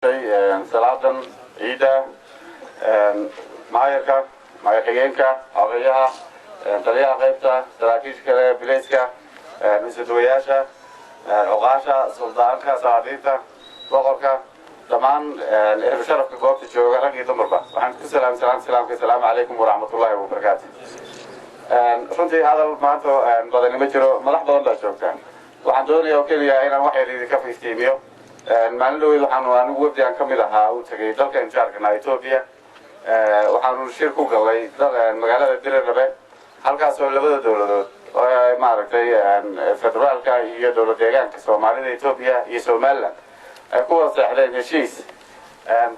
Salaadan ciidda, maayarka, maayar xigeenka, xogeyaha, taliyaha qaybta, saraakiisha kale, bilayska, isuduwayaasha, cuqaasha, suldaanka, salaadiinta, boqorka, dhammaan ehlu sharafka goobta jooga, rag iyo dumarba, waxaan ku salaam salaam salaamka. Asalaamu calaykum waraxmatullaahi wabarakaatu. Runtii hadal maanta badani ma jiro, madax badan baa joogta. Waxaan doonaya oo keliya inaan wax yar idinka iftiimiyo. Maalin dhaweyd waxaanu anigu wafdi aan ka mid ahaa u tegay dalka injaarkana Etoobiya. Waxaanu shir ku galay magaalada Dirirrabe, halkaasoo labada dowladood oo maaragtay federaalka iyo dowlad deegaanka Soomaalida Etoobiya iyo Somaliland ay ku wada seexdeen heshiis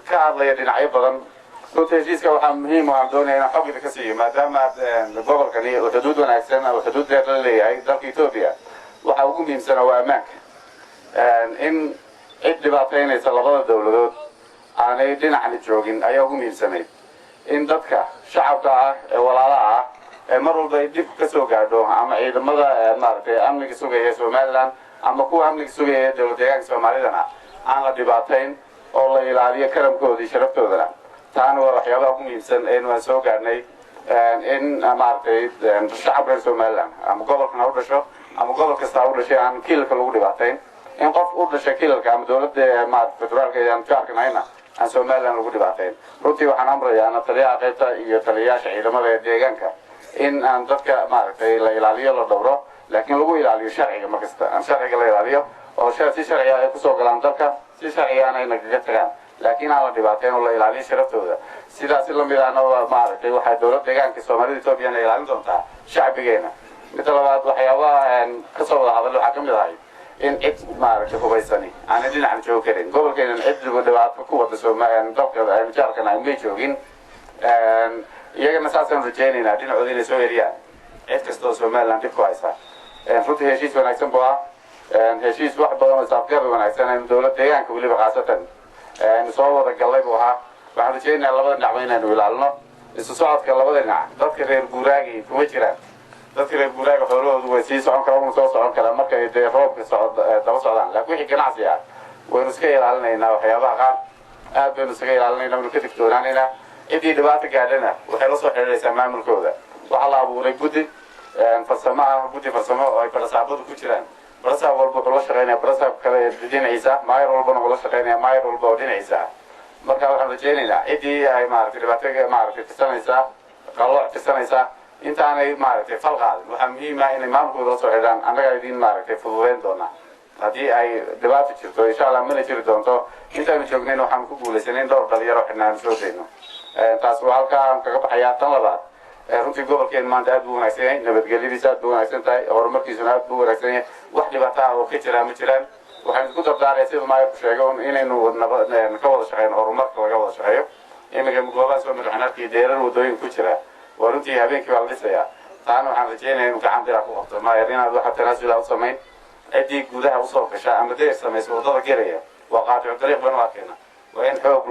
ka hadlaya dhinacyo badan. Runtii heshiiska waxaa muhiim aan doonaya inaan xog idinka siiyo, maadaama gobolkani uu xuduud wanaagsan oo xuduud dheer la leeyahay dalka Etoobiya. Waxa ugu muhiimsana waa ammaanka, in cid dhibaataynaysa labada dowladood aanay dhinacna joogin ayaa ugu muhiimsanayd, in dadka shacabka ah ee walaalaha ah ee mar walba ay dhib ka soo gaadho ama ciidamada maaragtay amniga sugaya Somaliland ama kuwa amniga sugaya dowlad deegaanka Soomaalidana aan la dhibaatayn oo la ilaaliyo karamkooda iyo sharaftoodana. Taana waa waxyaabaha ugu muhiimsan ee waan soo gaadhnay, in maaragtay shacabka reer Somaliland ama gobolkan ha u dhasho ama gobol kasta ha u dhashay aan kilalka lagu dhibaatayn, in qof u dhashay kilalka ama dowladda maarata federaalka aan jaarka nahayna aan Somaliland lagu dhibaatayn. Runtii waxaan amrayaa taliyaha qaybta iyo taliyayaasha ciidamada ee deegaanka in aan dadka maaragtay la ilaaliyo, la dhowro, laakiin lagu ilaaliyo sharciga. Markasta aan sharciga la ilaaliyo oo si sharciga ay kusoo galaan dalka, si sharcigaana ay nagaga tagaan, laakiin aan la dhibaateyn oo la ilaaliyo sharaftooda. Sidaasi lamid ahna maaragtay waxay dowlad deegaanka Soomaalida Etoobiyana ilaalin doontaa shacbigeena. Midda labaad, waxyaabaha kasoo wada hadal waxaa ka mid ahay in cid maaragtay hubaysani aanay dhinacna joogi karin gobolkeenan. Cid dhibaato ku wada dalka jaarkana may joogin, iyagana saasaan rajaynaynaa dhinacooda inay soo eriyaan cid kasta oo Somaliland dhib ku haysa. Runtii heshiis wanaagsan buu ah, heshiis wax badan oo isafgarad wanaagsan aynu dowlad deegaanka weliba khaasatan aynu soo wada gallay buu ahaa. Waxaan rajaynayaa labada dhinacba inaynu ilaalino isu socodka labada dhinac. Dadka reer guuraagi kuma jiraan. Dadka reer guuraaga xoolahoodu way sii socon karaan, soo socon karaan markay dee roobka socod daba socdaan, laakiin wixii ganacsi ah waynu iska ilaalinaynaa. Waxyaabaha qaar aad baynu iskaga ilaalinaynaa, waynu ka digtoonaanaynaa. Ciddii dhibaata gaadhana waxay la soo xidhiidhaysaa maamulkooda. Waxaa la abuuray guddi farsamo ah, guddi farsamo oo ay barasaabadu ku jiraan. Barasaab walba wuxuu la shaqaynaya barasaab kale dhinaciisa, maayar walbana wuxuu la shaqaynaya maayar walba oo dhinaciisa ah. Marka waxaan rajaynaynaa ciddii ay maaragtay dhibaato maaragtay tirsanaysaa, qalooc tirsanaysaa, intaanay maaragtay fal qaadin, waxaa muhiim ah inay maamulkooda la soo xidhaan. Annagaa idin maaragtay fududeyn doonaa haddii ay dhibaato jirto. Insha Allah mana jiri doonto. Intaanu joognayn waxaanu ku guulaysanay in dhowr dhalinyaro xidhna aanu soo dayno. Taas waa halkaa aan kaga baxayaa. Tan labaad, runtii gobolkeenu maanta aad buu wanaagsan yahay, nabadgelyadiisa aad buu wanaagsan tahay, horumarkiisuna aad buu wanaagsan yahay. Wax dhibaato ah oo ka jiraa ma jiraan. Waxaan isku dardaaraya, sida maayarku sheegay, inaynu naba ka wada shaqeyno, horumarka laga wada shaqeeyo. Iminka goobaha soo madaxan arkii deerar wadooyin ku jira waa runtii habeenkii baa la dhisayaa. Taana waxaan rajeynaya inuu gacan bira ku qabto maayar, inaad waxa tanaasula u samayn. Ciddii gudaha usoo gasha ama deyr samaysa waddada gelaya waa qaaticu dariiq baynu arkayna, waa in xoog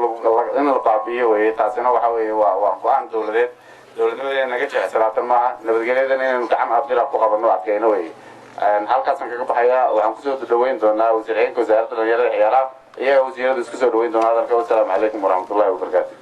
in la baabi'iyo weeye. Taasina waxa weeye waa go-aan dowladeed. Dowladnimadeena naga jecesanaatan maaha, nabadgelyadan inaynu gacan bira ku qabanno, adkayno weeye. Halkaasaan kaga baxayaa. Waxaan kusoo dhaweyn doonaa wasiir xigeenka wasaaradda dhalinyarada ciyaaraha, iyaga wasiiradu isku soo dhaweyn doonaa hadalka. Wasalaamu calaykum waraxmatullahi wabarakaatu.